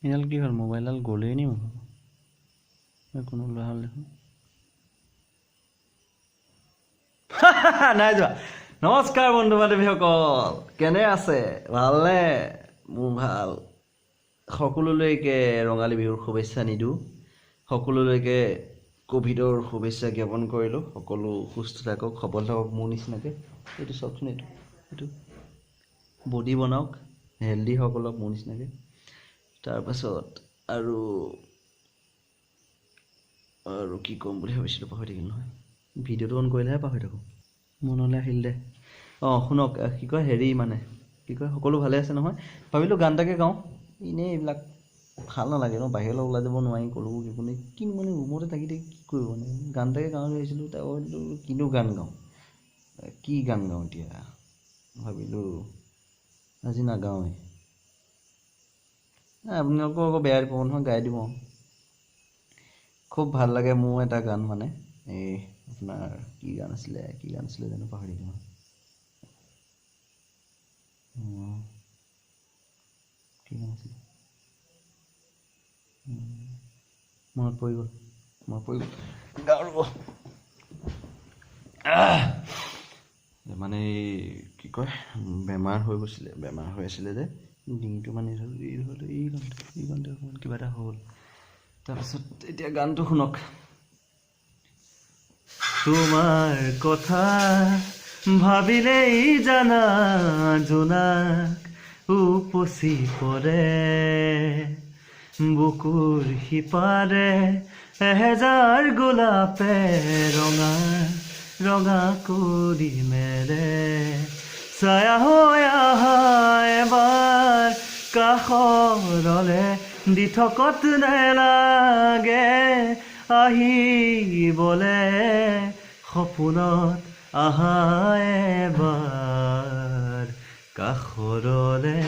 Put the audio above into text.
এইডাল কি হ'ল, মোবাইলডাল গ'লেই নি মোৰ? একো নোলোৱা হ'ল দেখোন। নাই যোৱা। নমস্কাৰ বন্ধু বান্ধৱীসকল, কেনে আছে? ভালনে? মোৰ ভাল। সকলোলৈকে ৰঙালী বিহুৰ শুভেচ্ছা নিদিওঁ, সকলোলৈকে ক'ভিডৰ শুভেচ্ছা জ্ঞাপন কৰিলোঁ। সকলো সুস্থ থাকক, সবল থাকক মোৰ নিচিনাকৈ। এইটো চাওকচোন, এইটো এইটো বডি বনাওক, হেল্ডি হওক অলপ মোৰ নিচিনাকৈ। তাৰপাছত আৰু আৰু কি ক'ম বুলি ভাবিছিলোঁ, পাহৰি থাকিল নহয়। ভিডিঅ'টো অন কৰিলেহে পাহৰি থাকোঁ। মনলৈ আহিল দে। অঁ শুনক, কি কয় হেৰি মানে কি কয়, সকলো ভালে আছে নহয়? ভাবিলোঁ গান এটাকে গাওঁ। এনেই এইবিলাক ভাল নালাগে ন, বাহিৰলৈ ওলাই যাব নোৱাৰি, ক'লৈকো একো নাই, কিনো মানে ৰুমতে থাকি থাকি কি কৰিব মানে। গান এটাকে গাওঁ বুলি ভাবিছিলোঁ। তাৰপৰা ভাবিলোঁ কিনো গান গাওঁ, কি গান গাওঁ এতিয়া ভাবিলোঁ আজি নাগাওঁৱেই। আপোনালোকেও আকৌ বেয়া পাব নহয়, গাই দিব। খুব ভাল লাগে মোৰ এটা গান, মানে এই আপোনাৰ কি গান আছিলে, কি গান আছিলে জানো পাহৰি থাকিলোঁ। কি গান আছিলে মনত পৰি গ'ল, মনত পৰি গ'ল। গাওঁ ৰ'ব। মানে এই কি কয়, বেমাৰ হৈ গৈছিলে, বেমাৰ হৈ আছিলে যে ডিঙিটো মানে এই গানটো, এই গানটো অকণমান কিবা এটা হ'ল। তাৰপিছত এতিয়া গানটো শুনক। তোমাৰ কথা ভাবিলেই জানা জোনাক উপচি পৰে, বুকুৰ সিপাৰে এহেজাৰ গোলাপে ৰঙা ৰঙা কৰি মেলে। ছায়া হৈ আহা এবাৰ কাষৰলে, দিঠকত নেলাগে আহিবলে, সপোনত আহা এবাৰ কাষৰলে।